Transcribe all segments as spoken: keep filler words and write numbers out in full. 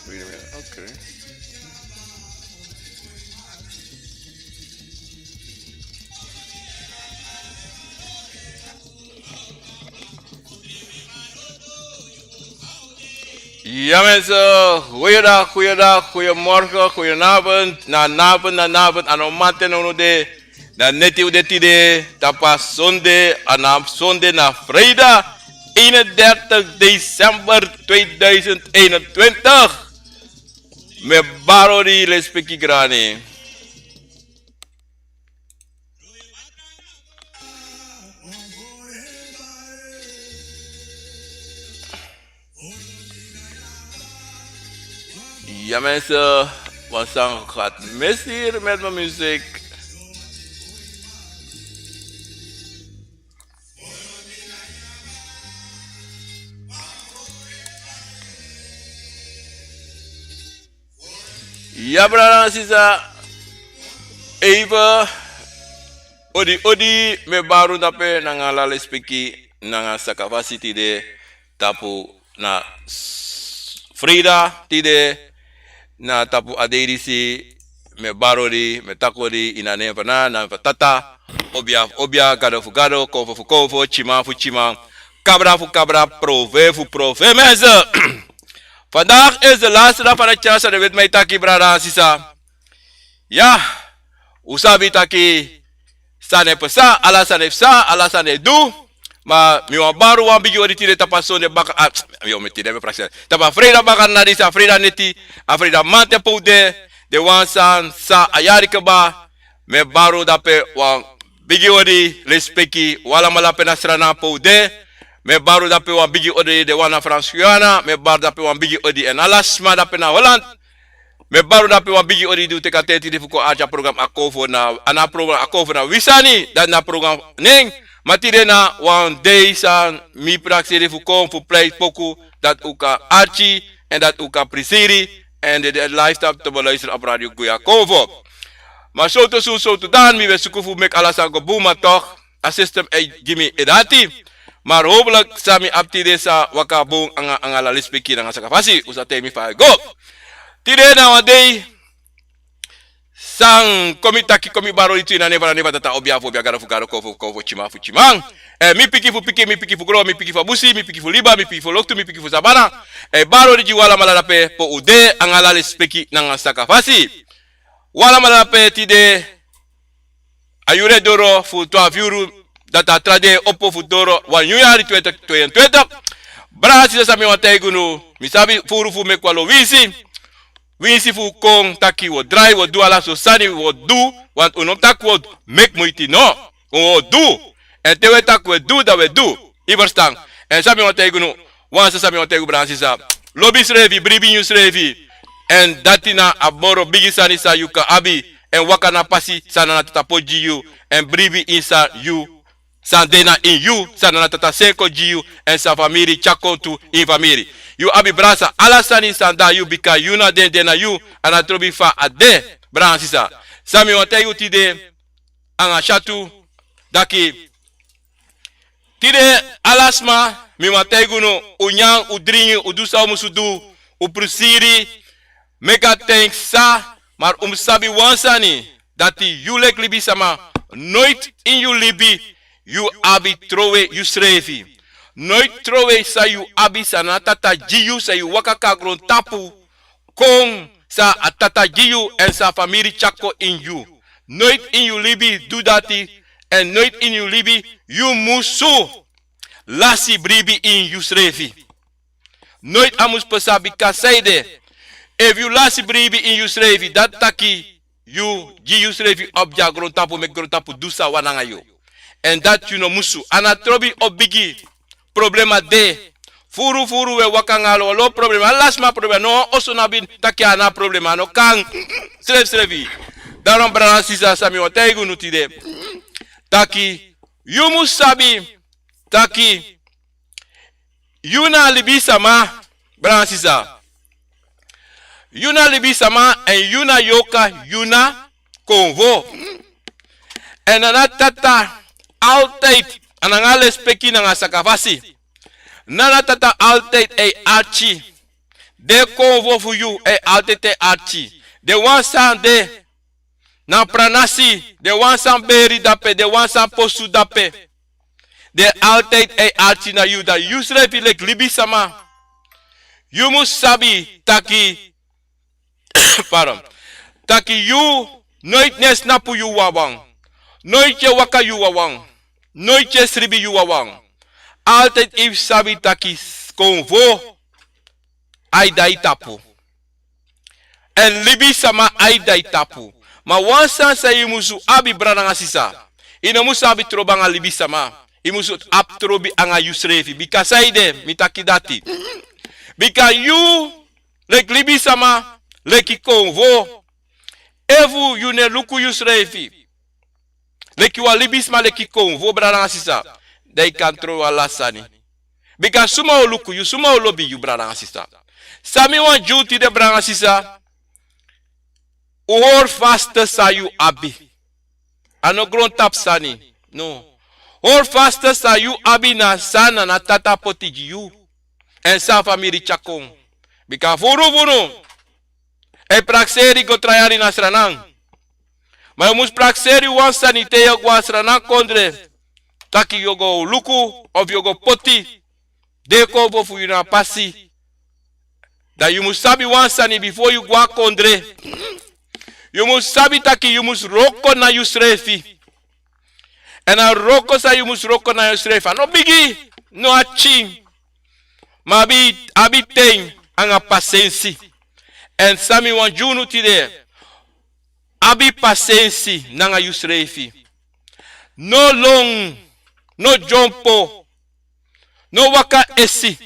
Oké. Ja mensen, goeiedag, goeiedag, goeiemorgen, goedenavond, na avond, na avond, a no mamanten, na unu de, na neti un de tide, tapu a sonde, a na sonde na vrijdag eenendertig december tweeduizend eenentwintig. Mi e bari odi, lespeki grani. Ja mensen, wat dan gaat mis hier met mijn muziek? Ja, brada, sisa. Even odi, odi, mi e bari unu dape nanga ala lespeki nanga sakafasi tide tapu na s-, vrijdag tide na tapu a dei disi. Mi e bari odi, mi e taki odi ini a nen fu Ana, nen fu Tata, obia fu obia, gado fu gado, konfo fu konfo, tyiman fu tyiman, kabra fu kabra, profe fu profe, mensen. Vandaag is de laatste dag van het jaar, san den weti mi e taki, brada, sisa. Ja, un sabi taki sani e pasa, ala sani e pasa, ala sani e du. Ma mi wani bari wan bigi odi tide tapu a sonde baka, ah, mi o meti den, mi prakseri. Tapu a vrijdag baka na disi, a vrijdag neti, a vrijdag mamanten pe un de, den wan san sa a yari kaba. Mi e bari unu dape wan bigi odi, lespeki, un alamala pe na Sranan pe un de. Mi e bari unu dape wan bigi odi, den wan na Frans Guyana, mi e bari unu dape wan bigi odi, èn ala sma dape na Holland. Mi e bari unu dape wan bigi odi di un teki a ten tide fu kon arki a program Akonfo na, a na program Akonfo na wi sani, dati na program nen. Ma tide na wan dei san mi prakseri fu kon fu prei poku, dati un kan arki, èn dati un kan prisiri, èn den, den live tapu te beluisteren op Radio Guya Konfo. Ma sowtu so, sowtu dan, mi ben suku fu meki ala sani go bun, ma toch, a system e gi mi e dati. Ma hopelijk san mi abi tide sa waka bun nanga, nanga ala lespeki nanga sakafasi, un sa taigi mi fa a e go. Tide na wan dei san kon mi taki, kon mi bari odi tu ini a nen fu Ana, nen fu Tata, obia fu obia, gado fu gado, konfo fu konfo, tyiman fu tyiman. Eh, mi pikin fu pikin, mi pikin fu gron, mi pikin fu a busi, mi pikin fu liba, mi pikin fu loktu, mi pikin fu sabana. Eh, bari odi gi un alamala dape pe un de, nanga ala lespeki nanga sakafasi. Un alamala dape tide, a yuru e doro fu twalufu yuru, dati a tra dei e opo fu doro wan nyun yari twintig tweeëntwintig. Brada, sisa, san mi wani taigi unu, mi sabi furu fu meki wan lo winsi. Winsi fu kon taki un o drai, un o du ala so sani, un o du, want un no taki un o meki muiti, no. Un o du. Èn te un e taki un e du, dan un e du. Yu ferstan? Èn san mi wani taigi unu, wan sani san mi wani taigi unu, brada, sisa. Lobi yusrefi, bribi ini yusrefi. Èn dati na a moro bigi sani san yu kan abi. Èn waka na a pasi san Nana Tata poti gi yu. Èn bribi ini san yu, san de na ini yu, san Nana Tata seni kon gi yu, èn san famiri tyari kon tu ini famiri. Yu abi brasa, ala sani san de na yu, bika yu na den, den na yu, a no trobi fa a de, brada, sisa. San mi wani taigi unu tide, nanga syatu, taki, tide, ala sma, mi wani taigi unu, un nyan, un dringi, un du san un musu du, un prisiri, meki a ten pasa, ma un mus sabi wan sani, dati yu leki libisma, noiti ini yu libi yu abi trowe yusrefi. Noiti trowe san yu abi, san Nana Tata gi yu, san yu waka kon na grontapu, kon san a Tata gi yu èn san famiri tyari kon ini yu. Noiti ini yu libi du dati, èn noiti ini yu libi yu musu lasi bribi ini yusrefi. Noiti a mus pasa, bika saide, efu yu lasi bribi ini yusrefi, dati taki yu gi yusrefi opo gi a grontapu, meki grontapu du san a wani nanga yu. Èn dati yu no musu. A no trobi o bigi, problema de. Furu furu un e waka nanga lo, lo problema, ala sma problema, no wan oso no abi taki a no abi problema, no kan. Srefsrefi. Daarom, brada, sisa, san mi wani taigi unu tide, taki yu mus sabi taki yu na libisma, brada, sisa. Yu na libisma èn yu na yorka, yu na konfo. Èn Nana Tata altijd, a nanga lespeki nanga sakafasi. Nana Tata altijd e arki. Den konfo fu yu e altijd e arki. Den wan san de na pranasi, den wan san beri dape, den wan san posu dape. Den altijd e arki na yu, dan yu srefi leki libisama. Yu mus sabi taki, pardon, taki yu noiti no e snapu yu wawan. Noiti e waka yu wawan. Noiti e sribi yu wawan. Altijd yu sabi taki konfo a e daai tapu. Èn libisama a e daai tapu. Ma wan sani san yu musu abi, brada nanga sisa. Yu no musu abi trobi anga libisama. Yu musu abi trobi anga yusrefi. Bika sanede mi taki dati? Bika yu, leki libisama, leki konfo, efu yu no e luku yusrefi leki wan libisma, leki konfo, brada nanga sisa, dan yu kan tron wan lasi sani. Bika suma o luku yu, suma o lobi yu, brada nanga sisa? San mi wani gi unu tide, brada nanga sisa, un hori faste san yu abi. A no grontapu sani, no. Hori faste san yu abi, na san Nana Tata poti gi yu. Èn san famiri tyari kon. Bika furu furu e prakseri go tra yari na Sranan. Ma yu mus prakseri wan sani te yu o go na Sranan kondre. Taki yu o go luku, of yu o go poti den konfo fu yu na a pasi. Dan yu mus sabi wan sani bifo yu go na kondre. Yu mus sabi taki yu mus wroko na yusrefi. Èn a wroko san yu mus wroko na yusrefi, a no bigi, no ati. Ma abi, abi ten anga pasensi. Èn san mi wani gi unu tide, abi pasensi nanga yusrefi. No lon, no dyompo, no waka esi.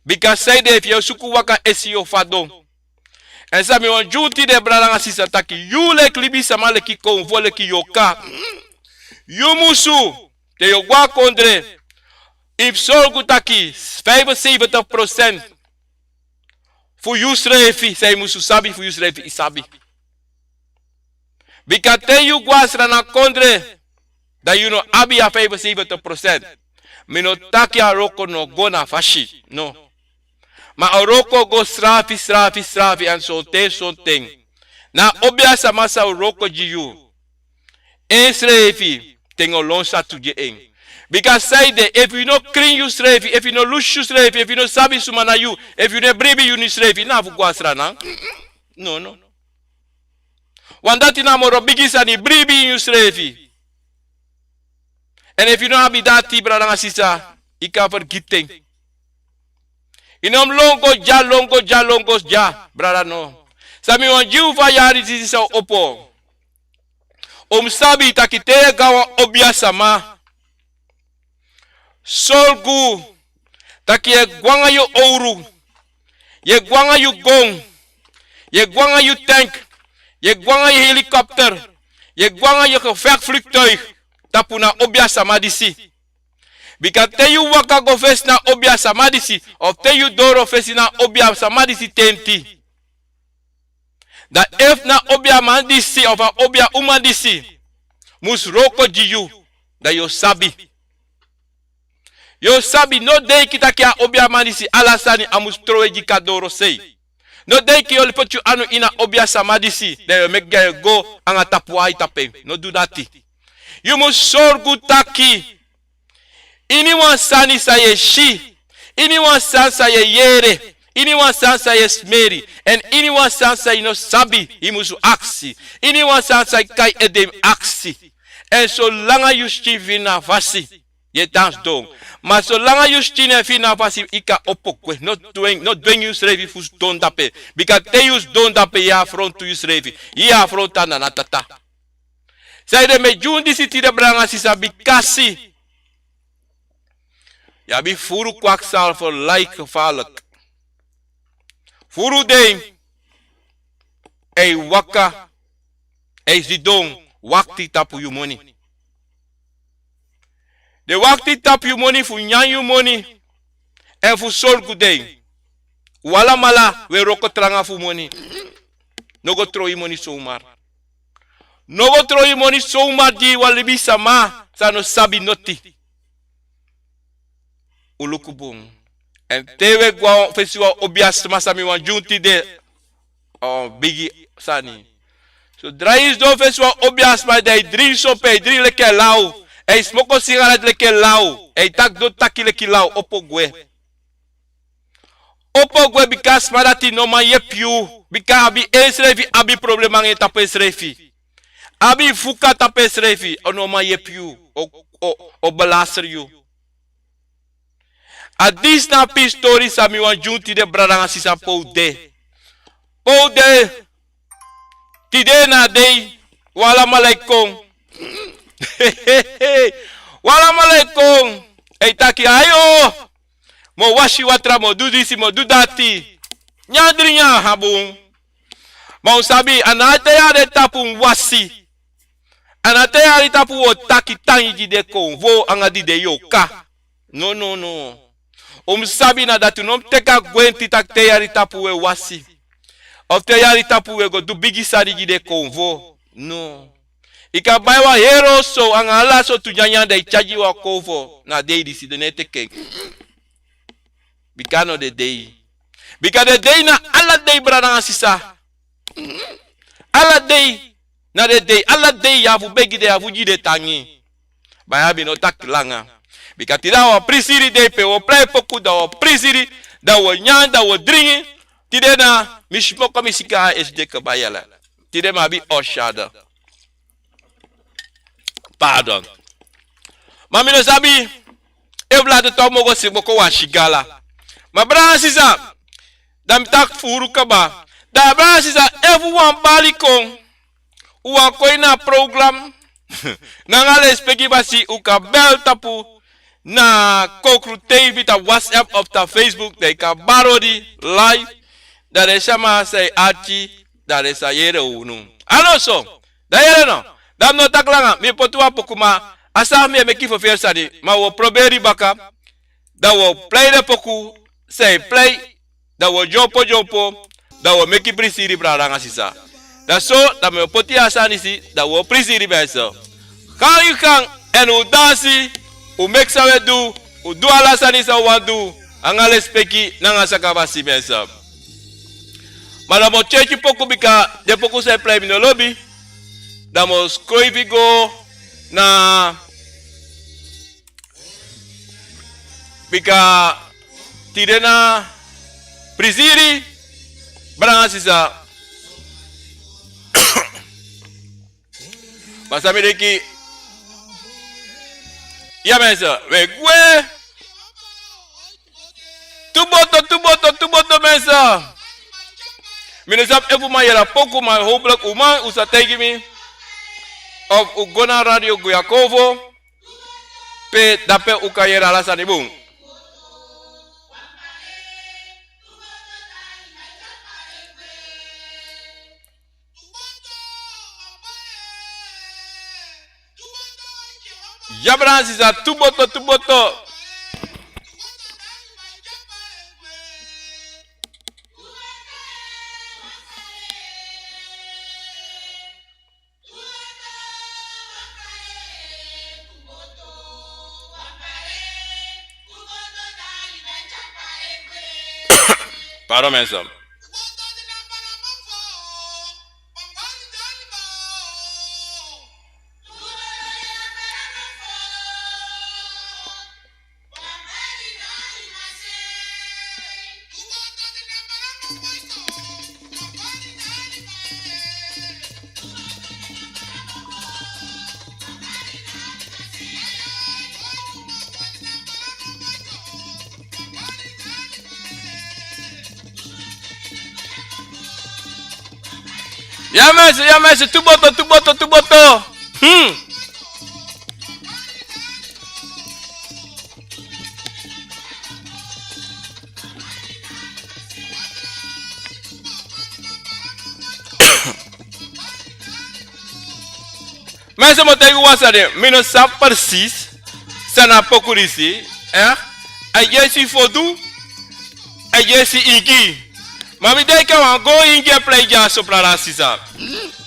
Bika sanede, efu yu e suku waka esi, yu o fadon. Èn san mi wani gi unu tide, brada nanga sisa, taki yu leki libisama, leki konfo, leki yorka, yu musu, te yu o go na kondre, yu mus sorgu taki vijfenzeventig procent fu yusrefi, san yu musu sabi fu yusrefi, yu sabi. Bika te yu go na Sranan kondre, dan yu no abi a vijfenzeventig procent. Mi no taki a wroko no go na fasi, no. Ma a wroko go srafi, srafi, srafi, èn sonten, sonten na a obiasama san o wroko gi yu, ensrefi, te en o lon satu gi en. Bika sanede, efu yu no krin yusrefi, efu yu no lusu yusrefi, efu yu no sabi suma na yu, efu yu no e bribi yu na yusrefi, yu no abi fu go na Sranan. No, no. Wan dati na a moro bigi sani, bribi ini yusrefi. Èn efu yu no abi dati, brada nanga sisa, yu kan fergiti en. Yu no mus lon go dya, lon go dya, lon go dya, brada, no. San mi wani gi unu fu a yari disi san o opo. Un mus sabi taki te yu e go na wan obiasama, sorgu taki yu e go nanga yu owru, yu e go nanga yu gon, yu e go nanga yu tank, yu e go nanga yu helikopter, yu e go nanga yu gevechtsvliegtuig tapu na a obiasama disi. Bika te yu waka go fesi na a obiasama disi, of te yu doro fesi na a obiasama disi tenti, dan efu na a obiaman disi of a obiauman disi mus wroko gi yu, dan yu o sabi. Yu o sabi, no denki taki a obiaman disi ala sani a mus trowe gi yu kon na dorosei. No denki yu o poti yu anu ini a obiasama disi, dan yu o meki gi en go anga tapu-ai tapu en. No du dati. Yu mus sorgu taki iniwan sani san yu e si, iniwan sani san yu e yere, iniwan sani san yu e smeri, èn iniwan sani san yu no sabi, yu musu aksi. Iniwan sani san yu kai ede, yu mus aksi. Èn solanga yu skin fini na a fasi, yu e tan sidon. Ma solanga yu skin no e fini na a fasi, yu kan opo gwe. No dwengi, no dwengi yusrefi fu sidon dape. Bika te yu sidon dape, yu e afrontu yusrefi. Yu e afrontu a Nana Tata. Sanede mi e gi unu disi tide, brada nanga sisa, bikasi yu abi furu kwakzalver, lijkgevaarlijk. Furu den e waka, e sidon, wakti tapu yu moni. Den wakti tapu yu moni fu nyan yu moni èn fu sorgu den. Un alamala un e wroko tranga fu moni. No go tron yu moni somar. No go tron yu moni somar gi wan libisama san no sabi noti. Un luku bun. Èn te wi e go a fesi wan obiasma san mi wani gi unu tide, a wan bigi sani. So dra yu sidon fesi wan obiasma, dan yu dringi sopi, yu dringi leki law. Èn yu smoko sigarati leki law. Èn yu taki doti taki leki law, opo gwe. Opo gwe, bika a sma dati no man yepi yu. Bika a abi ensrefi, abi problema nanga en tapu ensrefi. Abi fuka tapu ensrefi, a no man yepi yu. O, o, o belastri yu. A disi na a pisi tori san mi wani gi unu tide, brada nanga sisa, pe un de. Pe un de. Tide na a dei, un alamala e kon. Un alamala e kon. E taki, ayo. Mi o wasi watra, mi o du disi, mi o du dati. Nyan dringi a bun. Ma un sabi, a no a te yari tapu un wasi. A no a te yari tapu un o taki tangi gi den konfo anga di den yorka. No, no, no. Un mus sabi na dati, un no mus teki a gwenti taki te yari tapu un e wasi. Of te yari tapu un e go du bigi sani gi den konfo. No. Yu kan bai wan heri oso anga ala sortu nyanyan, dan yu tyari gi wan konfo. Na a dei disi den no e teki en. Bika no den dei. Bika den dei na ala dei, brada nanga sisa. Ala dei na den dei, ala dei yu abi fu begi den, yu abi fu gi den tangi. Ma yu abi no taki langa. Bika tide na wan prisiri dei pe un o prei poku, dan un o prisiri, dan un o nyan, dan un o dringi. Tide na mi smoko mi siga a esi de kaba yala. Tide mi abi oshada. Pardon. Ma mi no sabi efu lati tok mi o go si boko wan sigala. Ma brada sisa, dan mi taki furu kaba. Dan brada sisa, efu wan bali kon, un wani kon ini a program, nanga lespeki basi, un kan bel tapu na Kokru T V, tapu WhatsApp of tapu Facebook, dan yu kan bari odi live. Dan den sama san e arki, dan den sa yere unu. A no so? Dan yere no. Dan mi no taki langa, mi poti wan poku, ma a sani mi e meki ferferi sani, ma un o proberi baka. Dan un o prei den poku san e prei. Dan un o dyompo dyompo. Dan un o meki prisiri, brada nanga sisa. Dan so, dan mi o poti a sani disi, dan un o prisiri, mensen. Gaan yu gang, èn un dansi, un meki san un e du, un du ala sani san un wani du, nanga lespeki, nanga sakabasi, mensen. Ma dan mi o tyeki poku, bika den poku san e prei mi no lobi. Dan mi o skrifi go na, bika tide na prisiri, brada nanga sisa. Ma san mi denki. Ya mensen, we gwe. Tu boto, tu boto, tu boto, mensen. Mi no sabi efu un man yere a poku, ma hopelijk un man, un sa taigi mi. Of un go na Radio Guyakovo. Pe dape un kan yere ala sani bun. Ya brada nanga sisa, tu boto, tu boto. Pardon, mensen. Ya mensen, ya mensen, tu boto, tu boto, tu boto. Hmm. Mensen, mi o taigi un wan sani, mi no sabi precies san na a poku disi, eh? A yesi fodu, a yesi ingi. Ma mi denki a wan go ingi e prei dyaso, brada nanga sisa.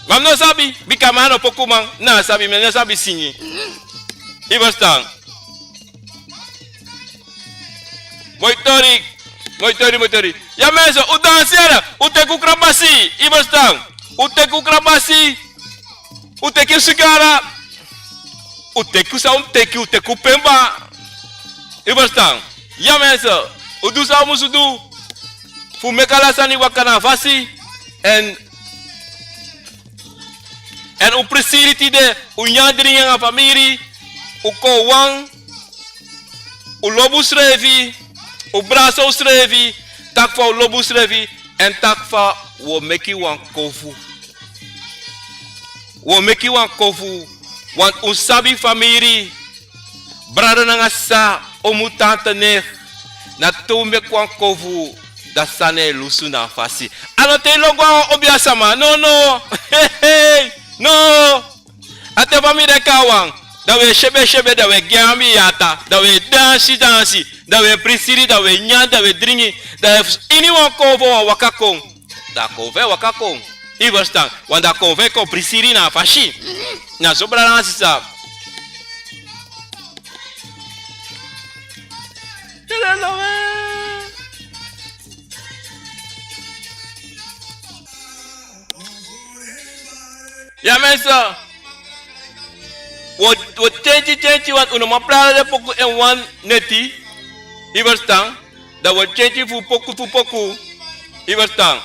Ma mi no sabi, bika mi a no pokuman, na sabi, mi no sabi singi. Yu e ferstan? Moi tori. Moi tori, moi tori. Ya mensen, un dansi, un teki un krabasi, yu verstaan. Un teki un krabasi, un teki un sigara, un teki san un teki, un teki un pemba. Yu verstaan. Ya mensen, un du san un musu du fu meki ala sani waka na a fasi. En En un prisiri tide, un nyan dringi nanga famiri, un kon wan, un lobi unsrefi, un brasa unsrefi, taki fa un lobi unsrefi, en taki fa un o meki wan kofu. Un o meki wan kofu, want un sabi famiri, brada nanga sisa, omu, tante, neef, na te un meki wan kofu, dan sani e lusu na a fasi. A no te yu lon go na wan obiasama. No, no. Hei, hei. No. A te famiri e kon na wan, dan un e sebe sebe, dan un e gi en a miyata, dan un e dansi dansi, dan un e prisiri, dan un e nyan, dan un e dringi, dan efu iniwan kofu wani waka kon, dan a kofu e waka kon. Yu verstaan? Want dan a kofu e kon prisiri na a fasi. Na so, brada nanga sisa. Ya mensen. Wi o, wi o change, change, want un no man play ala den poku en wan neti. Yu verstaan? Dan wi o change fu poku, fu poku. Yu verstaan?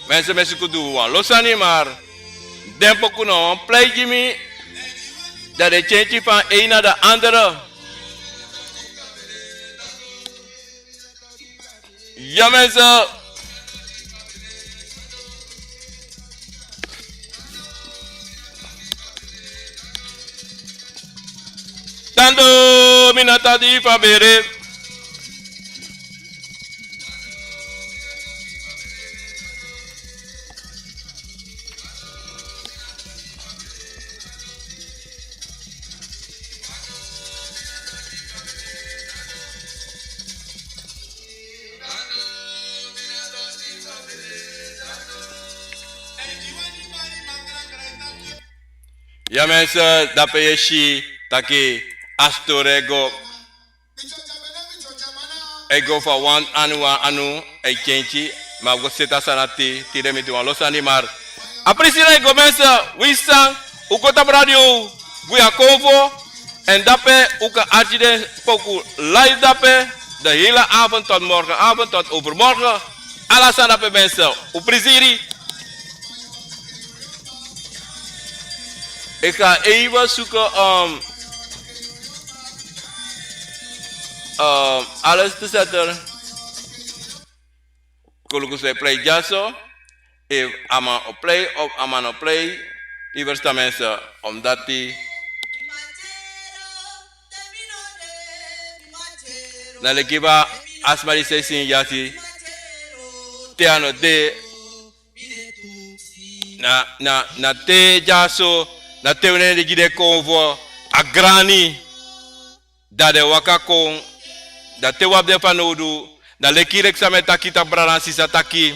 Mensen, mensen, kudu wan lo sani, maar den poku no wan play gi mi, dan den change van een naar de andere. Ya mensen. Tanto mi na tadi fa bere. Ya mensen, dape yu e si taki a story e go, e go fu wan anu, wan anu e kenki, ma wi go seti a sani ati, tide mi du wan lo sani, maar a prisiri e go, mensen, wi san, un go tapu radio, wi a Konfo, en dape un kan arki den poku live dape, de hele avond tot morgenavond, tot overmorgen. Ala sani dape, mensen, un prisiri. Ik ga even zoeken om, om alles te zetten. Kuluku se play dyaso. Efu a man o play of a man no play. Yu verstan, mensen, omdati na leki fa a sma di e singi dyaso, te a no de. Na, na, na te dyaso, na te un e gi den Konfo a grani. Dan den waka kon, dan te un abi den fanowdu, dan leki, leki san mi e taki, tapu brada nanga sisa taki.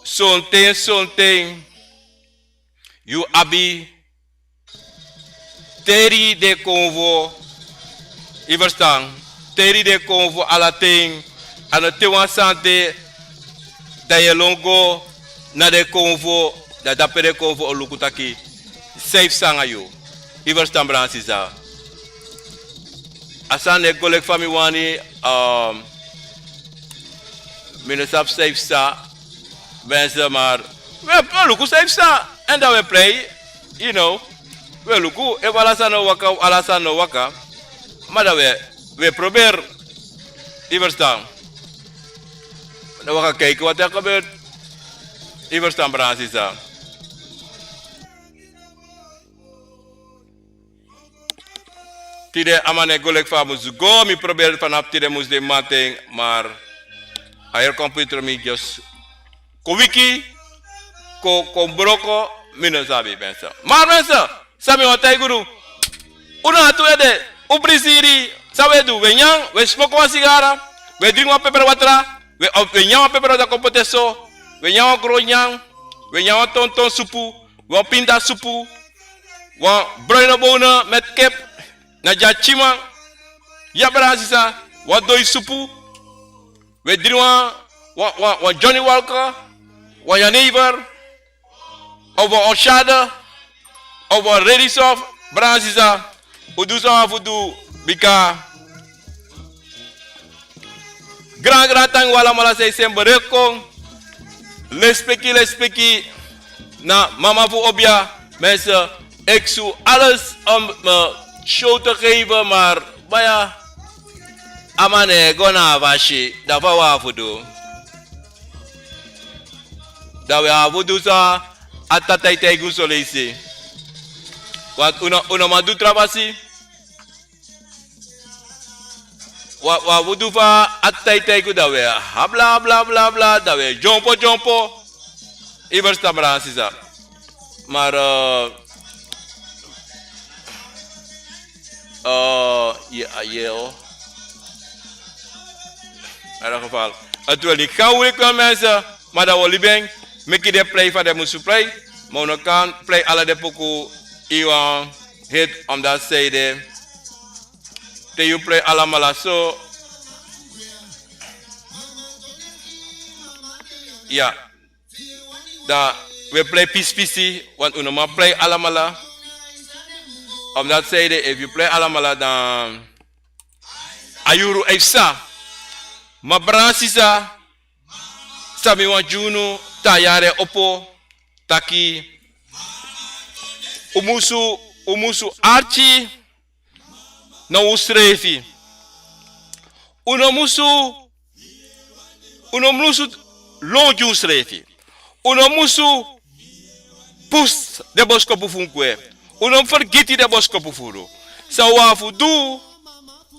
Sonten, sonten yu abi teri den Konfo, yu verstan, teri den Konfo ala ten, a no te wan sani de, dan yu e lon go na den Konfo, dan dape den Konfo o luku taki san e psa nanga yu. Yu verstan, brada nanga sisa. A sani e go leki fa mi wani, um, mi no sabi san e psa, mensen, maar wi e, wi e luku san e psa, en dan wi e play, you know, wi e luku, efu ala sani no waka, ala sani no waka, ma dan wi e, wi e probeer, yu verstan. Dan wi kan kijken wat er gebeurt, yu verstan, brada nanga sisa. Tide a man e go leki fa a musu go, mi probeer vanaf tide musu de mamanten, maar a heri computer mi just kon wiki, kon, kon broko, mi no sabi, mensen. Maar mensen, san mi wani taigi unu, unu na tu ede, un prisiri, san wi e du, wi e nyan, wi e smoko wan sigara, wi e dringi wan peper watra, We, we nyan wan peper dan kon poti en so. We nyan wan gron nyan. We nyan wan tonton supu. Wan pinda supu. Wan bruine bonen met kip. Na dya tyiman. Ya, brada sisa. Wan doi supu. We dringi wan, wan, wan, wan Johnny Walker, wan jenever, of wan horchade, of wan ready soft, brada sisa. Un du san un abi fu du, bika gran gran tangi un alamala san e seni bericht kon. Lespeki, lespeki na mama fu obia, mensen. Ik zou alles om mijn show te geven, maar, maar ja, a man e go na a fasi, dan fa un abi fu du? Dan un abi fu du san a Tata e taigi un so leisi. Want un no, un no man du tra fasi. Wan, wan fu du fa a Tata e taigi un, dan un e habla, habla, habla, habla, dan un e dyompo, dyompo. Yu ferstan, brada sisa. Maar, eh, eh, ya, ya, o. In ieder geval. Het wil niet gaan, wil ik wel, mensen. Maar dan wil ik ben, meki den play fa den musu play. Maar un no kan play ala den poku in wan hit, omdat zij de Te yu play alamala so. Ya. Dan we play pisi pisi, want un no man play alamala. Omdat zij de, efu yu play alamala, dan a yuru e psa. Ma brada sisa, san mi wani gi unu, te a yari e opo, taki un musu, un musu arki na unsrefi. Un no musu, un no musu lon gi unsrefi. Un no musu pusu den boskopu fu un gwe. Un no musu fergiti den boskopu fu unu. San un abi fu du,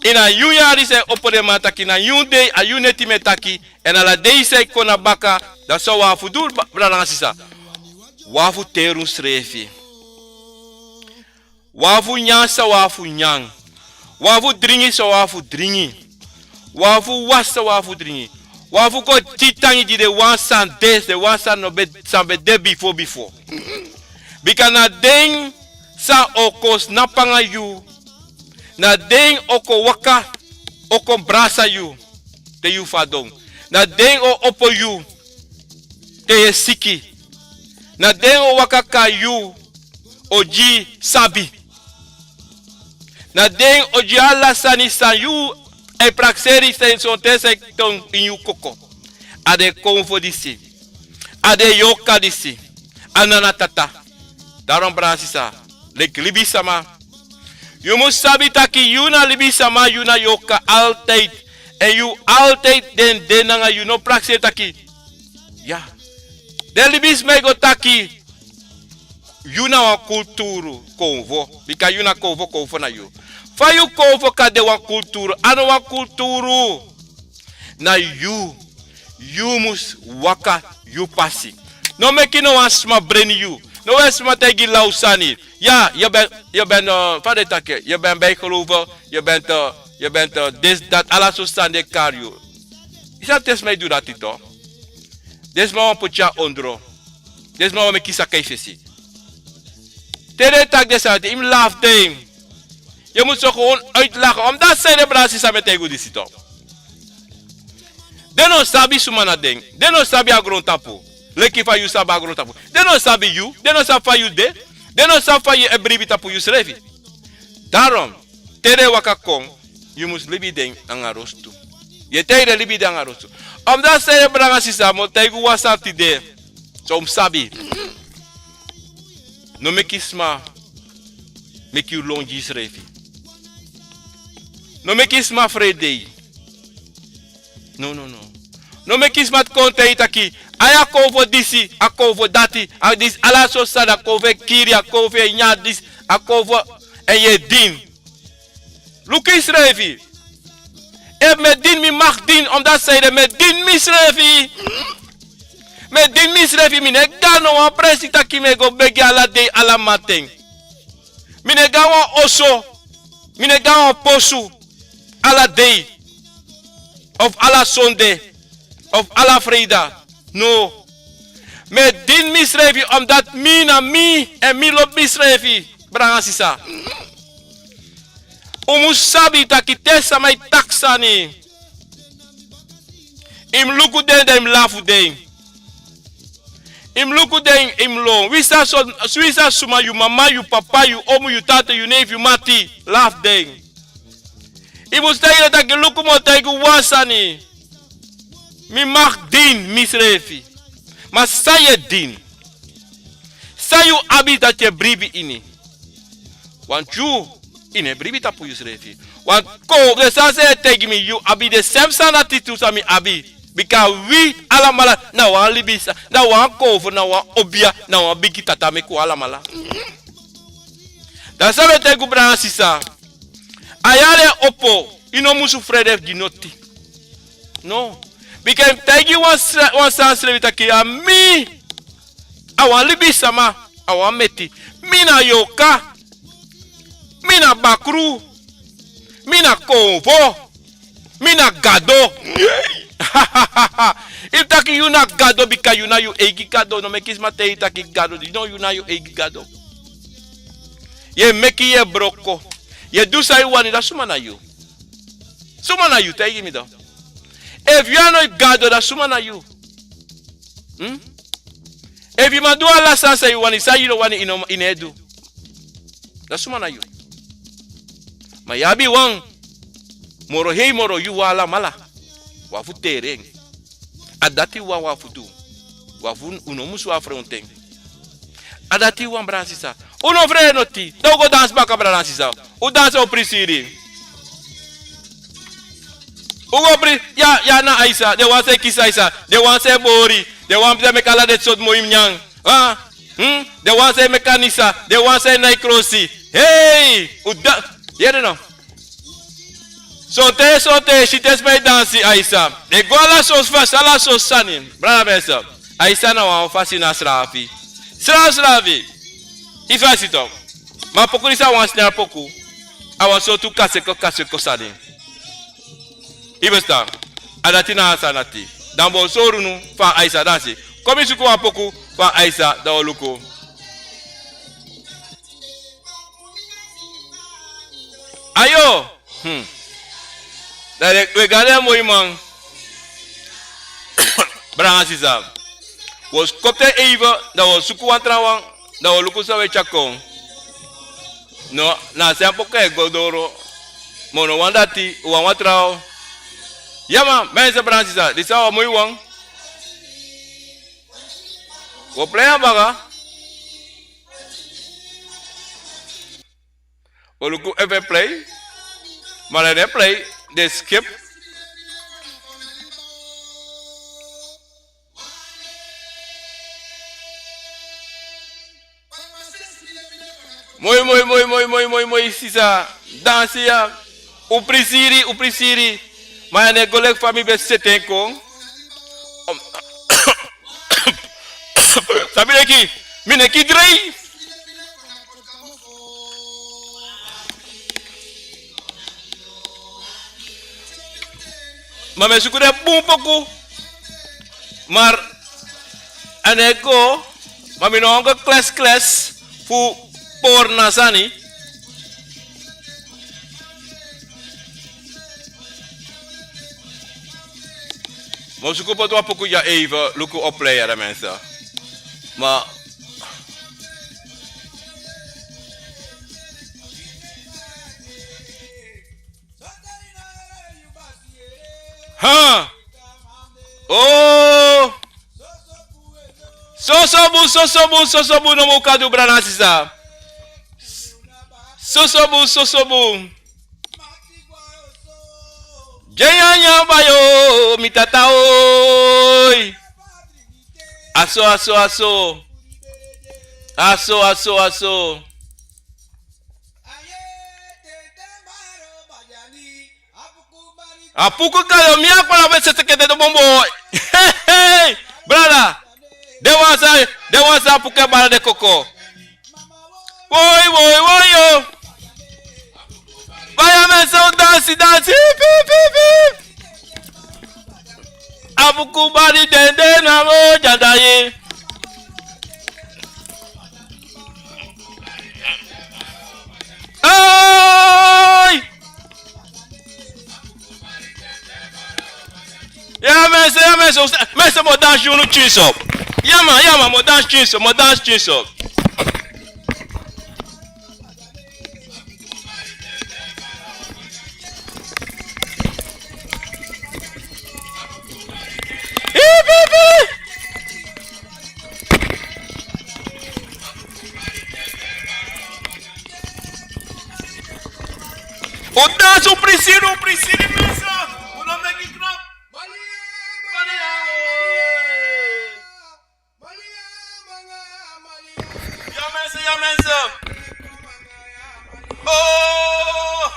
ini a nyun yari san e opo, den man taki na nyun dei, a nyun neti mi e taki, èn ala dei san e kon na baka, dan san un abi fu du, bra-, brada nanga sisa. Un abi fu teri unsrefi. Un abi fu nyan san un abi fu nyan. Un abi fu dringi san un abi fu dringi. Un abi fu wasi san un abi fu dringi. Un abi fu go gi tangi gi den wan san de, den wan san no ben, san ben de bifo bifo. Bika na den san o kon snapu nanga yu. Na den o kon waka, o kon brasa yu te yu fadon. Na den o opo yu te yu e siki. Na den o waka kon na yu, o gi sabi. Na den o gi ala sani san yu e prakseri, san sonten san e kon ini yu koko. A den konfo disi. A den yorka disi. A nana tata. Daarom, brada sisa, leki libisama, yu mus sabi taki yu na libisama, yu na yorka altijd. Èn yu altijd den de nanga yu, no prakseri taki. Ya. Den libisma e go taki yu na wan kulturu konfo. Bika yu na konfo, konfo na yu. Fa yu konfo kan de wan kulturu? A no wan kulturu. Na yu, yu mus waka yu pasi. No meki no wan sma breni yu. No wan sma taigi yu law sani. Ya, yu ben, yu ben, eh, fa den taki, yu ben bijgeloven, yu ben te, yu ben te, disi, dati, ala sortu sani den e kari yu. Yu sabi te sma e du dati tu. Den sma wani poti yu na ondro. Den sma wani meki yu saka yu fesi. Te den e taki den sani, yu mus lafu den. Yu mus so gewoon uitlachen. Omdat san ede, brada sisa, mi e taigi yu disi tu. Den no sabi suma na den. Den no sabi a grontapu. Leki fa yu sabi a grontapu. Den no sabi yu. Den no sabi fa yu de. Den no sabi fa yu e bribi tapu yusrefi. Daarom, te den e waka kon, yu mus libi den nanga rostu. Yu e taigi den libi den nanga rostu. Omdat san ede, brada nanga sisa, mi o taigi yu wan sani tide. So un mus sabi. No meki sma meki yu lon gi yusrefi. No meki sma frede yu. No, no, no. No meki sma kon taigi yu taki, ai, a konfo disi, a konfo dati, a disi, ala sortu sani, a konfo e kiri, a konfo e nyan disi, a konfo, èn yu e dini. Luku yusrefi. Efu mi e dini, mi mag dini, omdat san ede, mi e dini misrefi. Mi e dini misrefi, mi no e go na no wan presi taki mi e go begi ala dei, ala mamanten. Mi no e go na wan oso, mi no e go na wan posu, ala dei, of ala sonde. of ala freida. No. Mi e dini misrefi omdat mi na mi, èn mi lobi misrefi. Brada nanga sisa, un mus sabi taki te sama e taki sani, yu mus luku den, dan yu mus lafu den. Yu mus luku den, yu mus lon. Winsi a so, winsi a suma, yu mama, yu papa, yu omu, yu tata, yu nefi, yu mati, lafu den. Yu mus taigi den taki luku, mi o taigi wan sani. Mi mag dini misrefi. Ma san yu e dini? San yu abi dati yu e bribi ini? Want yu, yu no e bribi tapu yusrefi. Want kon, den sani san yu e taigi mi, yu abi den sem sani dati tu san mi abi. Bika wi alamala na wan libisama, na wan konfo, na wan obia, na wan bigi tata meki un alamala. Dati san mi e taigi un brada nanga sisa. A yari e opo, yu no musu frede gi noti. No. Bika yu mus taigi wan sre-, wan sani srefi taki a mi, a wan libisama, a wan meti. Mi na yorka. Mi na bakru. Mi na konfo. Mi na Gado. Yu taki yu na Gado bika yu na yu eigi Gado. No meki sma taigi yu taki Gado. No, yu na yu eigi Gado. Yu e meki, yu e broko. Yu e du san yu wani, dan suma na yu? Suma na yu, taigi mi dan? Efu yu a no Gado, dan suma na yu? Hmm? Efu yu man du ala sani san yu wani, san yu no wani, yu no, yu no e du. Dan suma na yu? Ma yu abi wan moro hei moro yu wan alamala. Wan fu teren. A dati wan wan fu du. Wan fu un no musu afronten. A dati wan brada nanga sisa. Un no frede noti. Dan un go dansi baka brada nanga sisa. Un dansi o prisiri. Un go pri-, ya, ya na Aisa. Den wan san e kisi Aisa. Den wan san e bori. Den wan san e meki ala den sortu moi nyan. Ah? Hmm? Den wan san e meki Anisa. Den wan san e nai krosi. Hei! Un da-, yere no. Sonten, sonten, si te sma e dansi Aisa. Den go ala sortu fasi, ala sortu sani. Brada nanga sisa. Aisa na wan fasi na srafi. Srafi, srafi. Yu fasi tok. Ma poku disi a wan snel poku. A wan sortu kaseko, kaseko sani. Yu bestan. A dati na a sani dati. Dan mi o sori unu fa Aisa dansi. Kon mi suku wan poku fa Aisa, dan un o luku. Ayo. Hmm. Dan den, wi e go na den moi man. Brada nanga sisa. Wi o skopu te even, dan wi o suku wan trawan, dan wi o luku san wi e tyari kon. No, na a sani poku e go doro. Ma un no wani dati, un wani wan trawan. Ya man, mensen, brada nanga sisa, disi a wan moi wan. Wi o plei a baka. Wi o luku efu a e plei. Ma a no e plei, den skip. Moi, moi, moi, sisa. Dansi ya. Un prisiri, un prisiri. Ma a no e go leki fa mi ben seti en kon. Sabi leki, mi neki drei. Ma mi e suku den bun poku. Ma a no e go. Ma mi no wani go kles kles fu pori na sani. Mi o suku poti wan poku ya even, luku o plei ya, den mensen. Ma. Ha! Oh! Soso bun, soso bun, soso bun, nomo un kan du, brada nanga sisa. Soso bun, soso bun. Dye nyanyan bayo, mi tata oi. Aso, aso, aso. Aso, aso, aso. A puku kayo, mi a kpala fu e seti kete do bombo. Hey, hey, brada. Den wan san, den wan san a puku e bala den koko. Woi, woi, woi, yo. Baya, mensen, dansi, dansi. Hip, hip, hip, hip. Abuku bari dende na mo jadaye. Hey! Ya mensen, ya mensen, mensen, mo dansi unu chinso. Ya man, ya man, mo dansi chinso, mo dansi chinso. Hip, hip, hip. O dansi, o prisiri, o prisiri, mensen. O no meki grap. Ya mensen, ya mensen. Oh.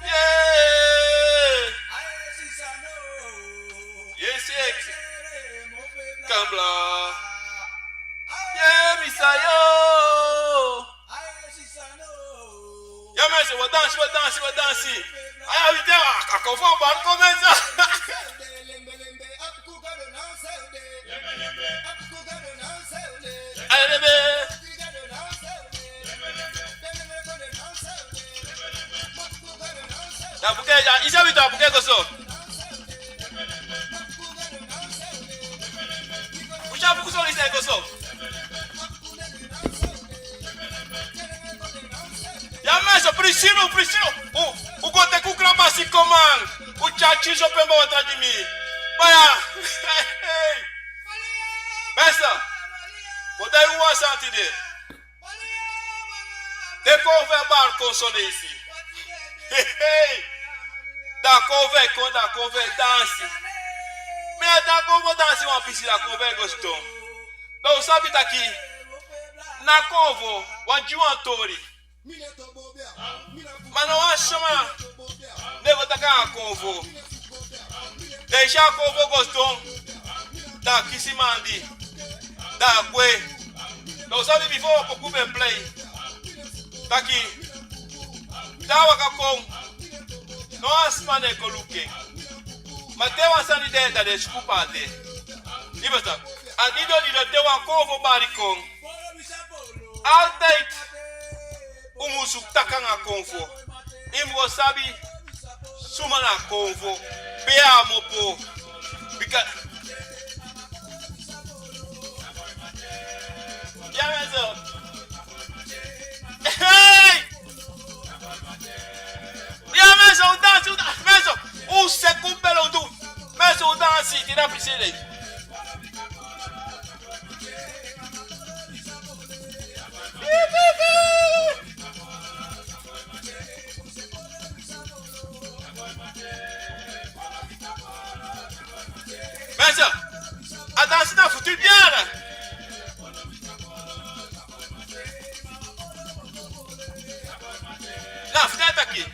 Yeah. Yes, yes. Kambla. Yeah, mister, yo. Ya mensen, we dansi, we dansi, we dansi. Aya, we te, a, a kon fu a bari kon mensen. Aya, lebe. Ya, buke, ya, isi a witi, a buke go so. Pusi a buku so, isi a go so. Ya mensen, prisiri, prisiri. U, u go teki un kramasi kon man. Un tyari chinso pemba watra gi mi. Baya. Mensen, go taigi un wan sani tide. Den konfo e bari kon son leisi. Hey, hey. Da konfo e kon, da konfo e dansi. Ma da konfo dansi wan pisi, da konfo e go siton. Da un sabi taki na konfo wani gi wan tori. Ma na wan sama no e go taki a konfo. Da i si a konfo go siton, da a kisi mandi, da a gwe. Da un sabi bifo wan poku ben plei taki te a waka kon, no wan sma no e kon luku en. Ma te wan sani de, da den e suku pe a de. I fusutan? A dido dido te wan konfo bari kon, altijd un musu taki anga konfo. I mu go sabi suma na konfo, pe a mu opo. Bika, ya mensen. Hey! Ya mensen, un dansi, un dansi, mensen. Un seki un bele, un du. Mensen, un dansi, tide a prisiri. Mensen, a dansi na futu biara. Na futu e taki.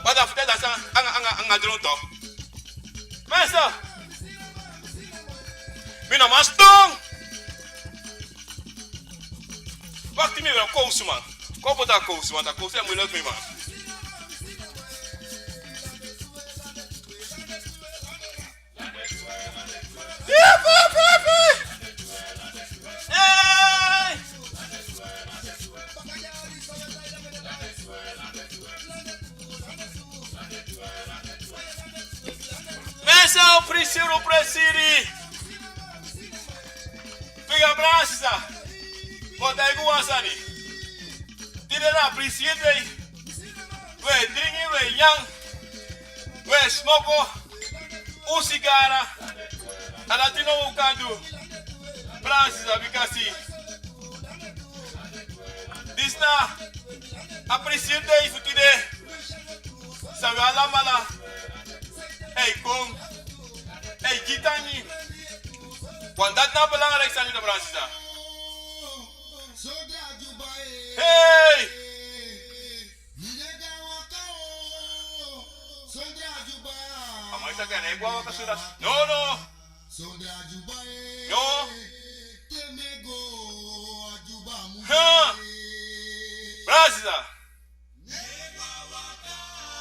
Wan da futu e dansi anga, anga, anga dronto. Mensen, mi no man siton. Wakti, mi ben kowsu man. Kon poti a kowsu man, a kowsu e muilijk mi man. Hey! Mensen, un prisiri, un prisiri. Bigi brada, sisa. Kon taigi un wan sani. Tide na prisiri dei. Un e dringi, un e nyan, un e smoko, un sigara. A dati no un kan du. Brada, sisa, bika si. Disi na a prisiri dei fu tide. San un alamala e kon e gi tangi. Want dati na belangrijk sani, brada, sisa. Hey! A man e taki a no e go waka so dati. No, no. No. Huh. Brada, sisa.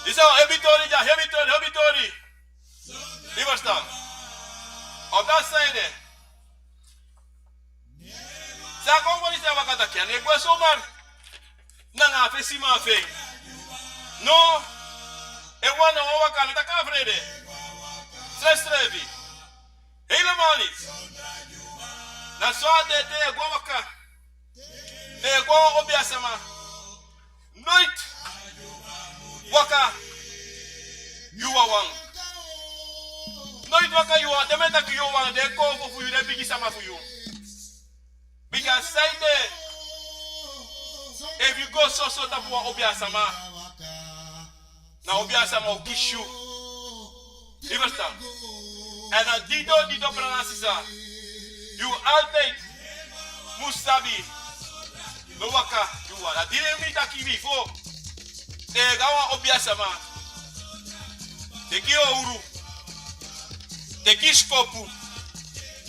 Disi a hebi tori dya, hebi tori, hebi tori. Disi San a kon moni san a waka taki, a no e gwe somar. Nanga a fesi man fu en. No. Efu wan na wan waka, a no taki a frede. Srefsrefi. Helemaal niet. Na so a de te e gwe waka. Te e gwe wan obiasama. Noiti waka yu wawan. Noiti waka yu wawan. Den mi e taki yu wawan, den koofo fu yu, den bigi sama fu yu. Bika san ede, efu yu go soso tapu wan obiasama, na obiasama o kisi yu. Yu ferstan? Èn na dito, dito, brada nanga sisa, yu altijd mus sabi. No waka yu wawan. Na di den mi taki bifo. Te yu go na wan obiasama, teki owru, teki skopu,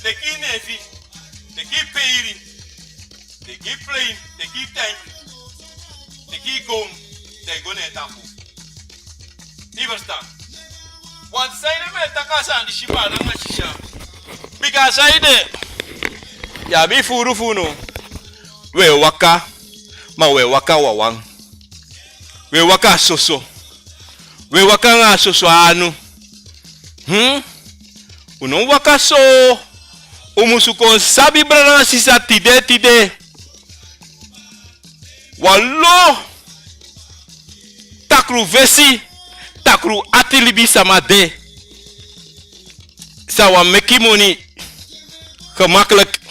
teki nefi, teki peiri, teki plein, teki ten, teki gown, dan yu go na en tapu. Yu ferstan? Want san ede mi e taki a sani disi, brada nanga sisa? Bika san ede, yu abi furu fu unu. Wi e waka, ma wi e waka wawan. Wi e waka soso. Wi e waka nanga soso anu. Hmm? Un no waka so. Un musu kon sabi, brada nanga sisa, tide, tide. Wan lo takru fesi, takru ati libisama de. San wan meki moni gemakkelijk.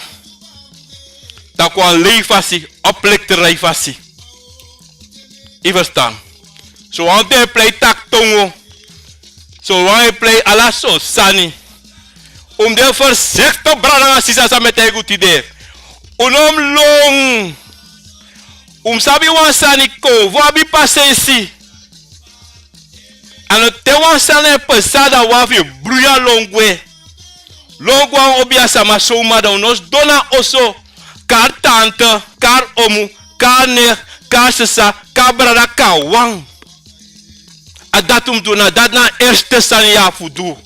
Taki wan lei fasi, oplekterij fasi. Yu ferstan? Sowan den e prei taki tongo. Sowan e prei ala sortu sani. Un mus de voorzichtig, brada nanga sisa, san mi e taigi un tide. Un no mus lon. Un mus sabi wan sani, kon fu abi pasensi. A no te wan sani e pasa, dan wan fu yu bruya lon gwe. Lon gwe na wan obiasama somar, dan un no sidon na oso. Kari tante, kari omu, kari neef, kari sisa, kari brada, kari wan. A dati un mus du, na dati na a eerste sani yu abi fu du.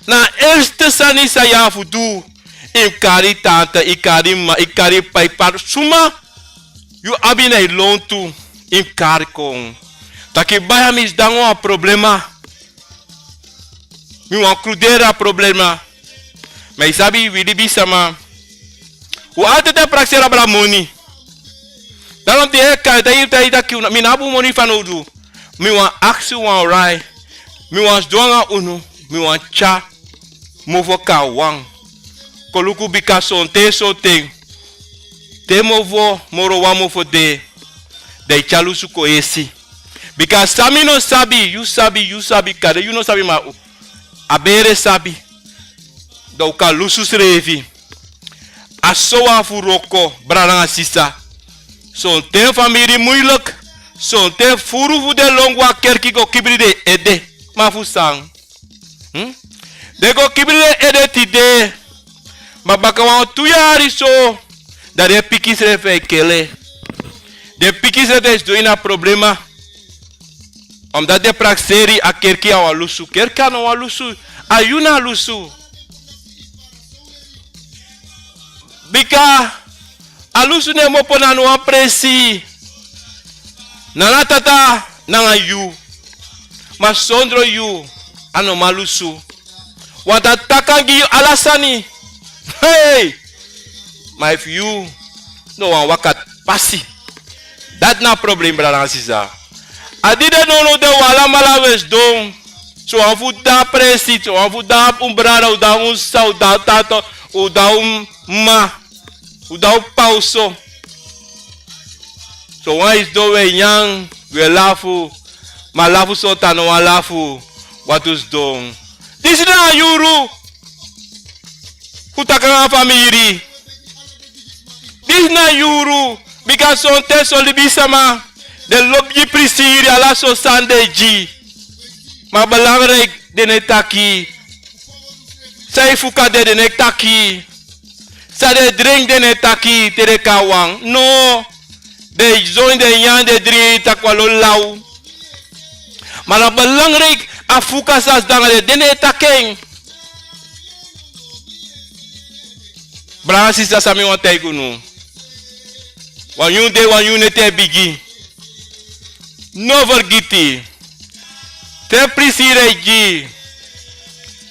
Na a eerste sani san yu abi fu du. Yu mus kari tante, yu kari mama, yu kari p'pa, yu kari suma yu abi na yu lontu, yu mus kari kon. Taki baya, mi sidon nanga wan problema. Mi wani kruderi a problema. Ma yu sabi, wi libisama, un altijd e prakseri abra moni. Daarom di e kan, te yu, te yu taki, mi no abi moni fanowdu. Mi wani aksi wan rai. Mi wani sidon nanga unu. Mi wani tyari mofo kon na wan. Kon luku, bika sonten, sonten, te mofo, moro wan mofo de, dan yu tyari lusu kon yesi. Bika san mi no sabi, yu sabi, yu sabi, kande yu no sabi, ma a bere sabi. Dan un kan lusu srefi. A sowan fu wroko, brada nanga sisa. Sonten famiri muilik. Sonten furu fu den lon go a kerki go kibri den ede. Ma fu san? Hmm? Den go kibri den ede tide. Ma baka wan tu yari so, dan den pikin srefi e kele. Den pikin srefi e sidon ini a problema. Omdat den prakseri a kerki a wan lusu. Kerki a no wan lusu. A yu na lusu. Bika a lusu no e opo na no wan presi. Na na tata nanga yu. Ma sondro yu, a no man lusu. Want a tata kan gi yu ala sani. Hey! Ma efu yu no wani waka pasi, dati na problem, brada nanga sisa. A di de nownow de, un alamala un e sidon. Sowan fu un de na presi, sowan fu un de na un brada, un de na un sisa, un de na un tata, un de na un mama, un de na un p'pa oso. Sowan e sidon, un e nyan, un e lafu. Ma lafu sortu, a no wan lafu. Wantu sidon. Disi na a yuru fu taki nanga famiri. Disi na a yuru, bika sonten son libisama den lobi gi prisiri, ala sortu sani den e gi. Ma belangrijk, den no e taki. San e fuka den, den no e taki. San den e dringi, den no e taki te den kon na wan. No. Den e zon, den e nyan, den e dringi, taki wan lo law. Ma na belangrijk, a fuka san sidon nanga den, den no e taki en. Brada nanga sisa, san mi wani taigi unu. Wan nyun dei, wan nyun neti e bigin. No fergiti. Te prisiri e gi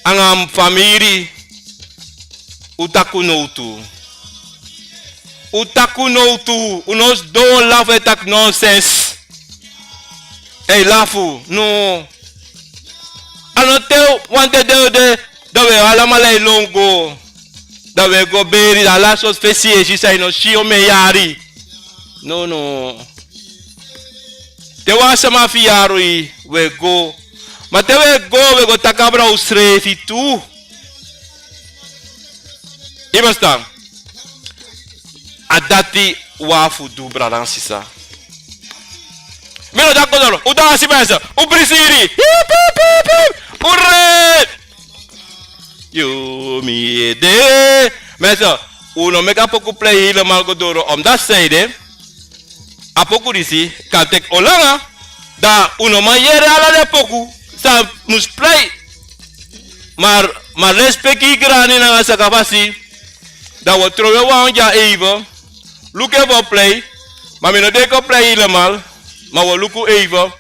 anga famiri, un taki un nowtu. Un taki un nowtu, un no sidon lafu e taki nonsens. E lafu, no. A no te wan dede o de, dan un e alamala e lon go. Dan un e go beri, dan ala sortu fesi e si san yu no si omeni yari. No, no. Te wan sama fiyari yu, un e go. Ma te un e go, un e go taki abra unsrefi tu. Yu e ferstan? A dati wan fu du, brada nanga sisa. Mi no taki go doro. Un dansi, mensen. Un prisiri. Hip, hip, hip, hip. Un rei. Yu mi ede. Mensen, un no meki a poku plei helemaal go doro. Omdat zij de, a poku disi kan teki on langa. Dan un no man yere ala den poku san mus plei. Maar, maar respeki grani nanga sakafasi. Dan un o trowe wan dya even. Luku efu un o plei. Ma mi no denki un o plei helemaal. Ma un o luku even.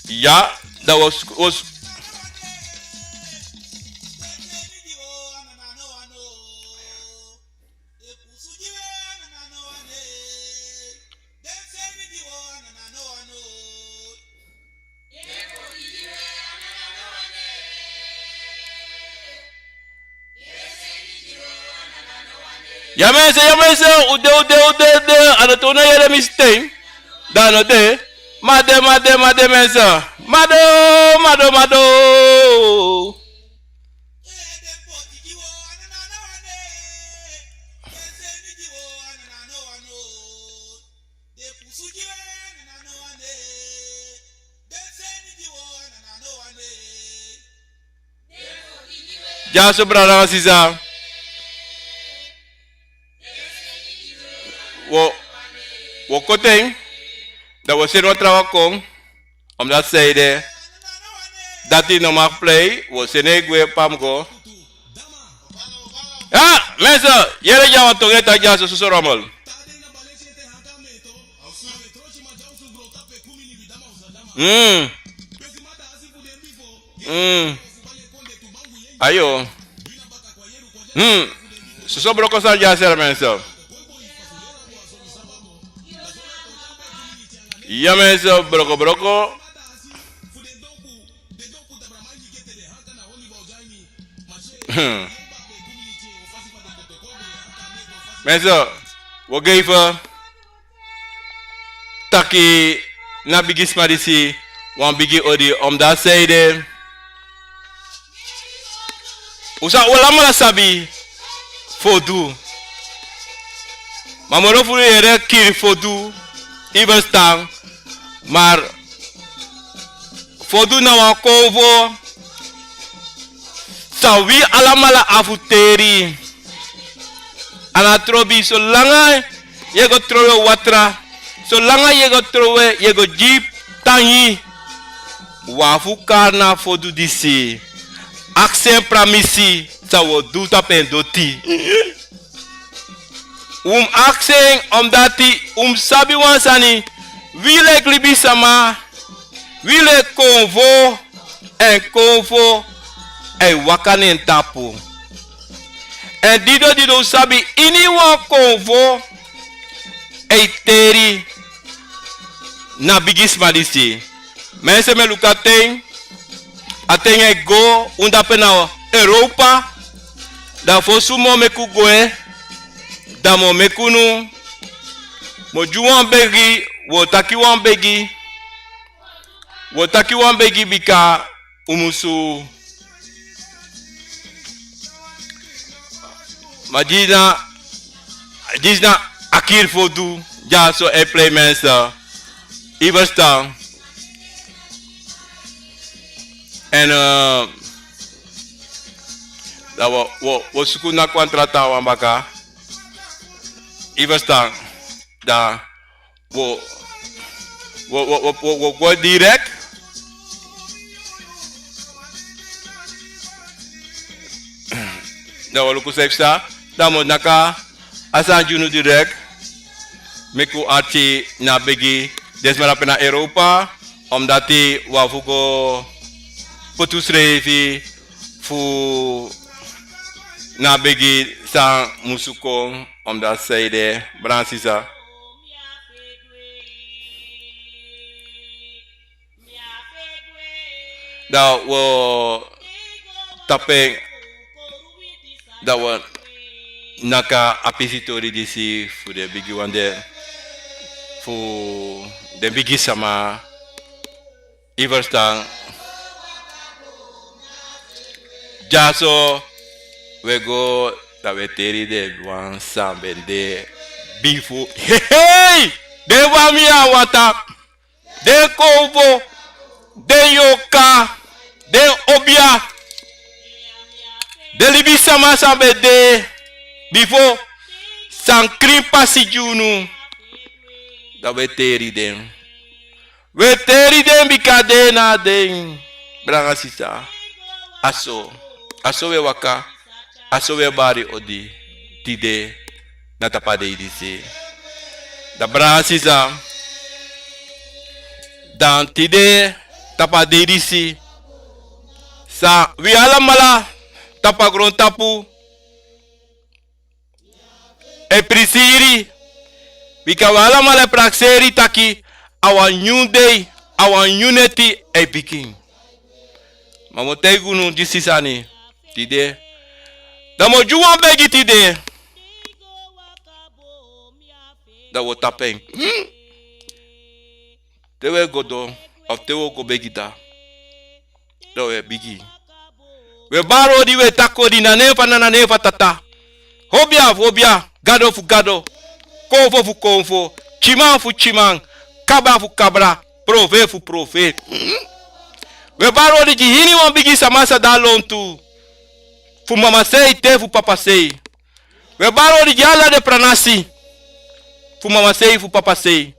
Ya, dan un o s-, un o s-, Ya mensen, ya mensen, un de, un de, un de, un de, a no tu na yere mi sten. Dan a no de. Ma de, ma de, ma de, mensen. Ma do, ma do, ma do. Dyaso, brada nanga sisa. Wo, wo koti en. Dan wo seni wan trawan kon. Omdat zij de, dati no mag plei, wo seni en gwe, pa mus go. Ya, mensen, yere dya wan tongi e taki dyaso, soso rommel. Mm. Mm. Ayo. Hmm. Soso broko san dya seri, mensen. Ya, mensen, broko, broko. Hmm. Mensen, wo geven taki na bigisma disi wan bigi odi, omdat zij de, un sa, un alamala sabi fodu. Ma moro furu yere kiri fodu, yu e ferstan. Maar fodu na wan konfo san wi alamala abi fu teri. A no trobi, solanga yu e go trowe watra, solanga yu e go trowe, yu e go gi tangi, wi abi fu kari na fodu disi. Aksi en pramisi san wi o du tapu en doti. Wi mus aksi en, omdat wi mus sabi wan sani. Wi leki libisma, wi leki konfo, èn konfo e waka na en tapu. Èn didon didon un sabi, iniwan konfo e teri na bigisma disi. Mensen, mi e luku a ten, a ten e go, un de ape na Europa. Dan fosi mi o meki un gwe, dan mi o meki unu, mi o gi wan begi, wi o taki wan begi, wi o taki wan begi, bika un musu. Ma disi na, disi na a kiri fodu dyaso e plei, mensen. Yu e ferstan? Èn, eh, dan wi o, wi o, wi o suku na kon tra trawan baka. Yu e ferstan? Dan wi o, wi o, wi o, wi o, wi o go direct. Dan wi o luku san e psa. Dan mi o naka a sani gi unu direct. Meki un arki na begi den sma dape na Europa. Omdati wi abi fu go poti unsrefi fu na begi san musu kon. Omdati san ede, brada nanga sisa. Dan wi o tapu en. Dan wi o naka a pisi tori disi fu den bigi wan de, fu den bigi sama. Yu ferstan? Dyaso wi e go, dan wi e teri den wan san ben de bifo. Hei! Den famiri a wata, den konfo, den yorka, den obia, den libisama san ben de bifo, san krin pasi gi unu. Dan wi e teri den. Wi e teri den bika den na den. Brada nanga sisa, a so, a so wi e waka, a so wi e bari odi tide na tapu a dei disi. Dan brada nanga sisa, dan tide tapu a dei disi, san wi alamala tapu a grontapu e prisiri, bika wi alamala e prakseri taki a wan nyun dei, a wan nyun neti e bigin. Ma mi o taigi unu disi sani tide. Dan mi o gi wan begi tide. Dan wi o tapu en. Hmm. Te wi e go don, of te wi o go begi dan, dan wi e bigin. Wi e bari odi, wi e taki odi na nen fu Nana, na nen fu Tata. Obia fu obia, gado fu gado, konfo fu konfo, tyiman fu tyiman, kabra fu kabra, profeti fu profeti. Wi e bari odi gi iniwan bigi sama san de a lontu, fu mama sei te fu papa sei. Wi e bari odi gi ala den pranasi, fu mama sei fu papa sei.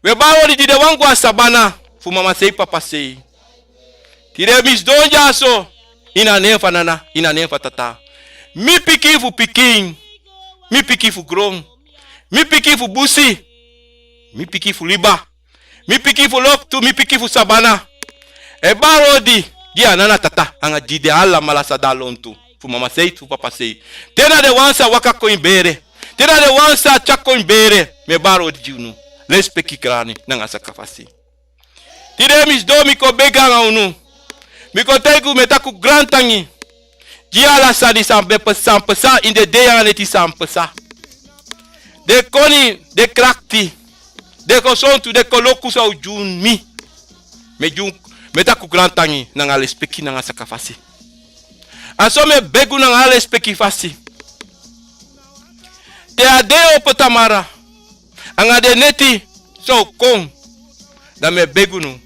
Wi e bari odi gi den wan go a sabana, fu mama sei papa sei. Tide mi sidon dyaso, ini a nen fu Nana, ini a nen fu Tata. Mi pikin fu pikin, mi pikin fu gron, mi pikin fu busi, mi pikin fu liba, mi pikin fu loktu, mi pikin fu sabana, e bari odi gi a Nana, Tata, anga gi den alamala san de a lontu, fu mama sei fu papa sei. Te na den wan san waka kon ini bere, te na den wan san tyari kon ini bere, mi e bari odi gi unu, lespeki, krani nanga sakafasi. Tide mi sidon, mi kon begi anga unu. Mi kon taigi unu, mi e taki un grantangi gi ala sani san ben pasa, san pasa ini den dei anga neti san pasa. Den koni, den krakti, den gesontu, den koloku san un gi mi. Mi e gi un, mi e taki un grantangi nanga lespeki nanga sakafasi. A so mi e begi unu nanga lespeki fasi. Te a dei opo tamara, anga den neti san o kon, dan mi e begi unu,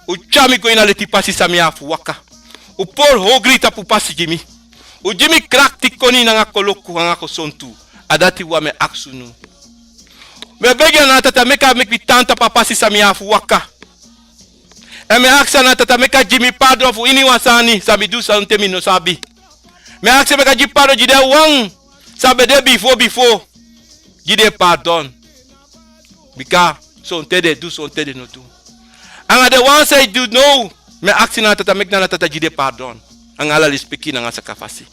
un tyari mi go ini a leti pasi san mi abi fu waka. Un pori ogri tapu pasi gi mi. Un gi mi krakti, koni nanga koloku anga gesontu. A dati wan mi e aksi unu. Mi e begi a Nana, Tata, meki a meki mi tan tapu a pasi san mi abi fu waka. Èn mi e aksi a Nana, Tata, meki a gi mi pardon fu iniwan sani san mi du, san te mi no sabi. Mi e aksi meki a gi pardon gi den wan san ben de bifo bifo. Gi den pardon. Bika sonten den du, sonten den no du. Anga den wan san e du now, mi e aksi Nana, Tata, meki Nana, Tata, gi den pardon. Anga ala lespeki nanga sakafasi.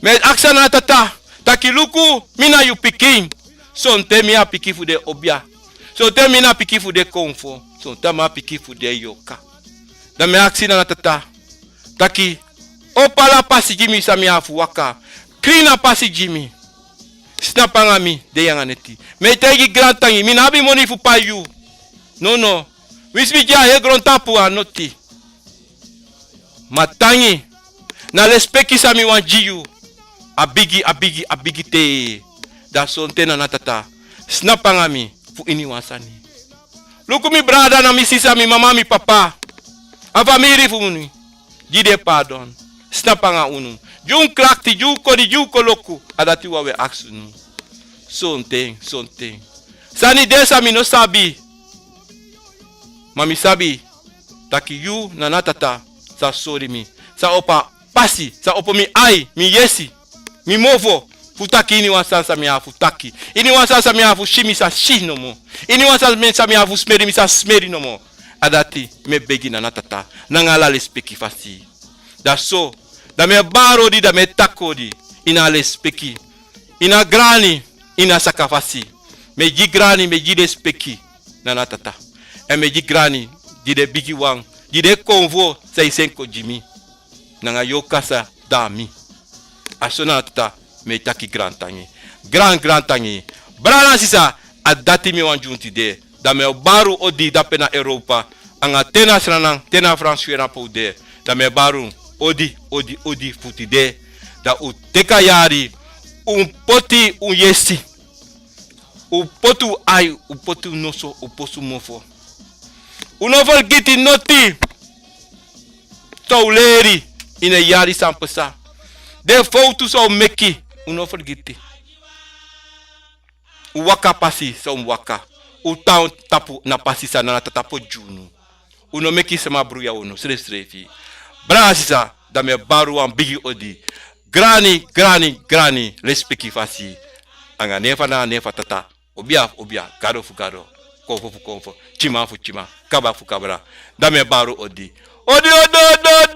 Mi e aksi Nana, Tata, taki luku, mi na yu pikin. Sonten mi na pikin fu den obia. Sonten mi na pikin fu den konfo. Sonten mi na pikin fu den yorka. Dan mi e aksi Nana, Tata, taki opo ala pasi gi mi san mi abi fu waka. Krin a pasi gi mi. Snapu anga mi dei anga neti. Mi e taigi grantangi, mi no abi moni fu pai yu. Nono. Winsi mi de a heri grontapu, a noti. Ma tangi, na lespeki san mi wani gi yu. A bigi, a bigi, a bigi te. Dan sonten Nana, Tata, snapu anga mi fu iniwan sani. Luku mi brada, na mi sisa, mi mama, mi papa, a famiri fu mi. Gi den pardon. Snapu anga unu. Gi un krakti, gi un koni, gi un koloku. A dati wan wi e aksi unu. Sonten, sonten. Sani de san mi no sabi. Ma mi sabi taki yu Nana, Tata, sa sori mi. Sa opo a pasi, sa opo mi ai, mi yesi. Mi mofo fu taki iniwan sani san mi abi fu taki. Iniwan sani san mi abi fu si, mi sa si nomo. Iniwan sani san mi abi fu smeri, mi sa smeri nomo. A dati mi e begi na a Tata nanga ala lespeki fasi. Da so, da mi e bari odi, da mi e taki odi ini a lespeki, ini a grani, ini a saka fasi. Mi e gi grani, mi e gi lespeki na a Tata. Èn mi e gi grani gi den bigiwan, gi den konfo san e seni kon gi mi nanga yu kasa, da a mi. A so na a Tata mi e taki grantangi. Gran, grantangi. Brada nanga sisa, a dati mi wani gi unu tide. Da mi e bari odi dape na Europa, anga te na Sranan, te na Fransi, na pe un de. Da mi e bari unu odi, odi, odi fu tide. Da un teki a yari, un poti un yesi, un poti un ai, un poti un noso, un poti un mofo. Un no fergiti noti san un leri ini a yari san pasa. Den fowtu san un meki, un no fergiti. Un waka pasi san un waka. Un tan tapu na pasi san a Tata poti gi unu. Un no meki sama bruya unu srefisrefi. Brada nanga sisa, da mi e bari wan bigi odi. Grani, grani, grani, lespeki fasi. Anga nen fu a Tata. Obia, obia, gado fu gado, konfo fu konfo, timan fu timan, kaba fu kabra. Da mi e bari odi. Odi, odi, odi,